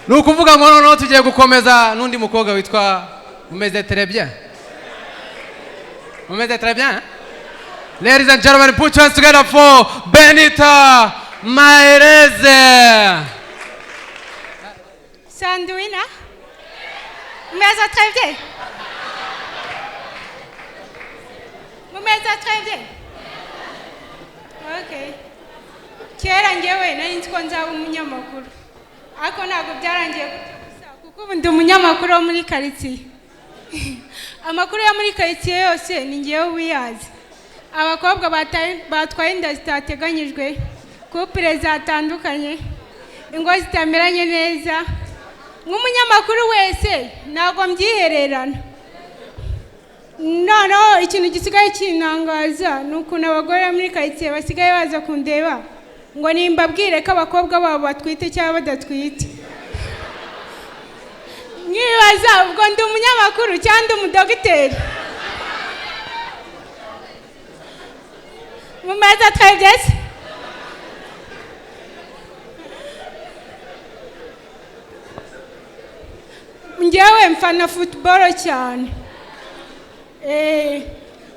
Ni ukuvuga ngo noneho tugiye gukomeza n'undi mukobwa witwa Mumeze très bien. Mumeze très bien. Ladies and gentlemen, put your hands together for Benita Maereze. Sandwina. Mumeze très bien. Mumeze très bien. Okay. Kera ngewe nari nzi ko nzaba umunyamakuru. Ariko ntabwo byarangiye gutyo gusa kuko ubu ndi umunyamakuru wo muri karitsiye. Amakuru yo muri karitsiye yose ni ngewe ubiyazi. Abakobwa batwaye inda zitateganyijwe, kupure zatandukanye, ingo zitameranye neza. Nk'umunyamakuru wese ntabwo mbyihererana. Noneho ikintu gisigaye kintangaza ni ukuntu abagore muri karitsiye basigaye baza kundeba ngo nimbabwire ko abakobwa babo batwite cyangwa badatwite. Nkibaza ubwo ndi umunyamakuru cyangwa ndi umudogiteri. Mumeze twebye se? Njyewe mfana football cyane.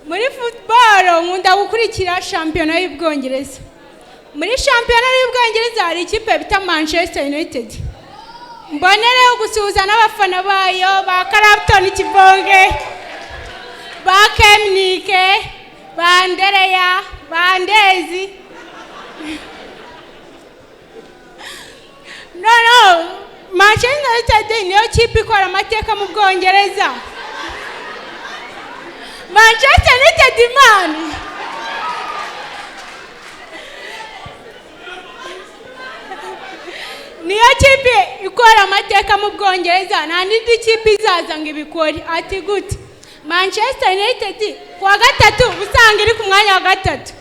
Muri football nkunda gukurikira shampiyona y'Ubwongereza. Muri shampiyona y'Ubwongereza hari ikipe bita Manchester United. Mbonereho gusuhuza n'abafana bayo ba Clapton Kibonge, ba Kemnike, ba Andereya, ba Ndezi. No, Manchester United niyo kipe ikora amateka mu Bwongereza. Manchester United man. Niyo kipe ikora amateka mu Bwongereza, nta n'indi kipe izaza ngo ibikore. Ati gute? Manchester United kuwa gatatu usanga iri ku mwanya wa gatatu,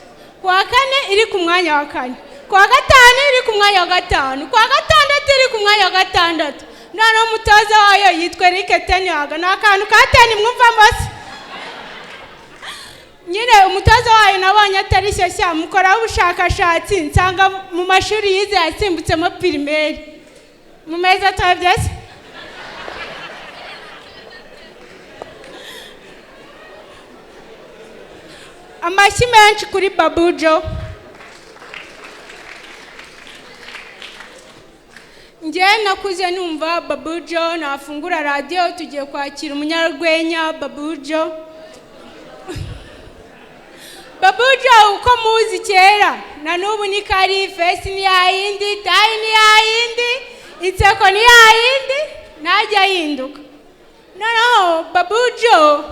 kuwa kane iri ku mwanya wa kane, kuwa gatanu iri ku mwanya wa gatanu, kuwa gatandatu iri ku mwanya wa gatandatu. Noneho umutoza wayo yitwa Eric Ten Hag. Ni akantu ka ten mwumvamo se? Nyine umutoza wayo nabonye atari shyashya, mukoraho ubushakashatsi nsanga mu mashuri yize yasimbutsemo pirimeri. Mumeze twebye se? Amashyi menshi kuri Babujo. Njye nakuze numva Babujo, nafungura radiyo tugiye kwakira umunyarwenya Babujo. Babujo uko muzi kera na n'ubu ni kari, fesi ni yayindi, tayi ni yayindi, inseko ni yayindi, ntajya ahinduka. Noneho Babujo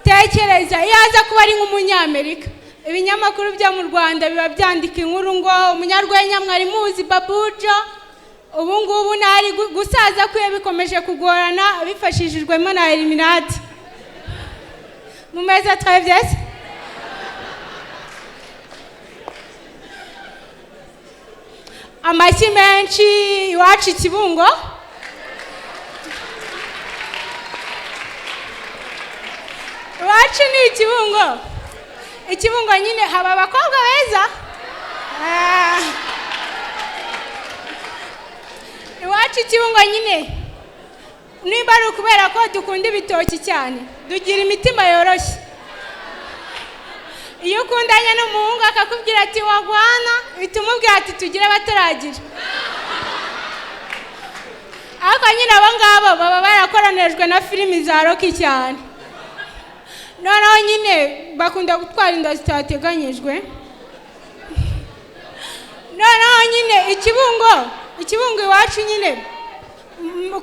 tekereza iyo aza kuba ari nk'umunyamerika, ibinyamakuru byo mu Rwanda biba byandika inkuru ngo umunyarwenya mwari muzi Babujo, ubu ngubu ntari gusaza kwe bikomeje kugorana bifashishijwemo na Illuminati. Mumeze twebye se? Amashyi menshi iwacu Kibungo. Iwacu ni Ikibungo. Ikibungo nyine haba abakobwa beza. Iwacu Ikibungo nyine niba ari ukubera ko dukunda ibitoki cyane, dugira imitima yoroshye. Iyo ukundanye n'umuhungu akakubwira ati wagwana, uhita umubwira ati tugire bataragira. Ariko nyine abo ngabo baba barakoranijwe na filimi za Rocky cyane. Noneho nyine bakunda gutwara inda zitateganyijwe. Noneho nyine Ikibungo iwacu nyine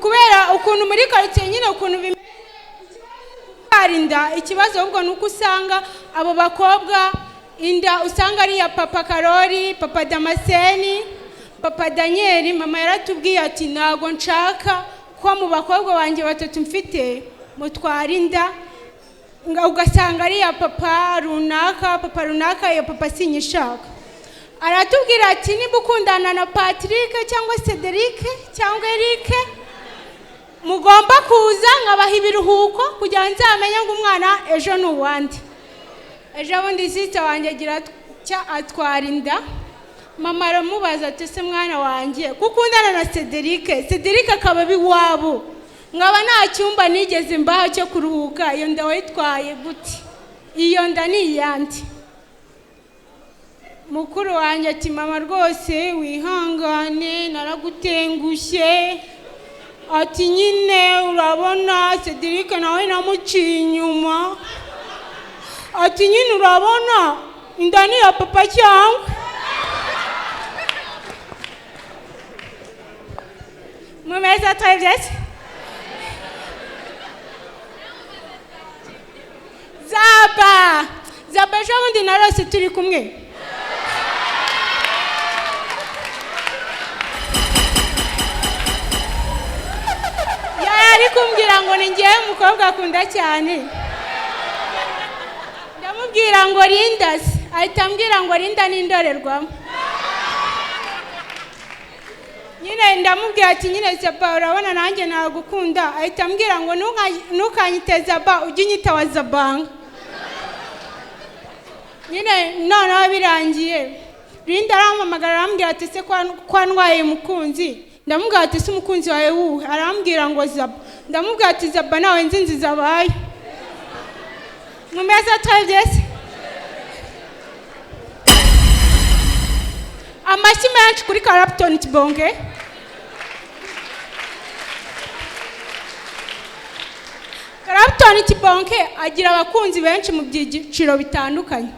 kubera ukuntu muri karitsiye nyine ukuntu bimeze gutwara inda, ikibazo ahubwo ni uko usanga abo bakobwa inda usanga ari iya Papa Karori, Papa Damascene, Papa Daniel. Mama yaratubwiye ati ntago nshaka ko mu bakobwa banjye batatu mfite mutwara inda, ugasanga ari iya papa runaka, papa runaka, iyo papa sinyishaka. Aratubwira ati niba ukundana na Patrick cyangwa Cedric cyangwa Eric, mugomba kuza nkabaha ibiruhuko kugira ngo nzamenye ngo umwana ejo ni uwande. Ejo bundi sister wanjye agira atya atwara inda, Mama aramubaza ati: "Ese mwana wanjye, kuko ukundana na Cedric, Cedric akaba aba iwabo, nkaba nta cyumba nigeze mbaho cyo kuruhuka, iyo nda wayitwaye gute? Iyo nda ni iyande?" Mukuru wanjye ati: "Mama, rwose wihangane, naragutengushye." Ati: "Nyine urabona Cedric nawe namuciye inyuma." Ati: "Nyine urabona inda ni iya papa cyangwa?" Mumeze twebye se? Zaba, Zaba, ejo bundi narose turi kumwe. Yari ari kumbwira ngo ni ngewe umukobwa akunda cyane. Ndamubwira ngo: "Rinda se?" Ahita ambwira ngo: "Rinda ni indorerwamo." Nyine ndamubwira ati: "Nyine Zaba, urabona nanjye nagukunda." Ahita ambwira ngo: "Ntukanyite Zaba, ujye unyita wa Zabanga." Nyine noneho birangiye, Rinda arampamagara, arambwira ati: "Se kwa ndwaye umukunzi?" Ndamubwira ati: "Se umukunzi wawe wuhe?" Arambwira ngo: "Zaba." Ndamubwira ati: "Zaba nawe nzi nziza abaye." Mumeze twebye se? Amashyi menshi kuri Clapton Kibonge. Clapton Kibonke agira abakunzi benshi mu byiciro bitandukanye.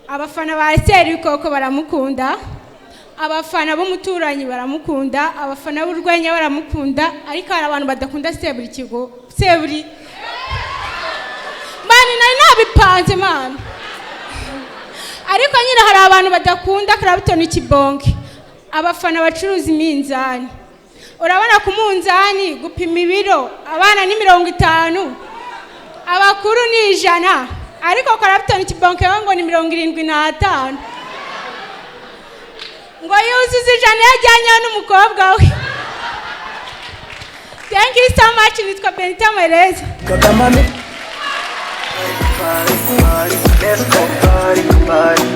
Abafana ba Serikoko baramukunda, abafana b'umuturanyi baramukunda, abafana b'urwenya baramukunda, ariko hari abantu badakunda Seburi Kigo Seburi. Mani, nari nabipanze mani, ariko nyine hari abantu badakunda Clapton Kibonke. Abafana bacuruza iminzani. Urabona ku munzani gupima ibiro, abana ni 50, abakuru ni 100, ariko Clapton Kibonke we ngo ni 75, ngo yuzuze 100 iyo ajyanyeho n'umukobwa we. Thank you so much. Nitwa Benita Mereza. Party, party, let's go party, party.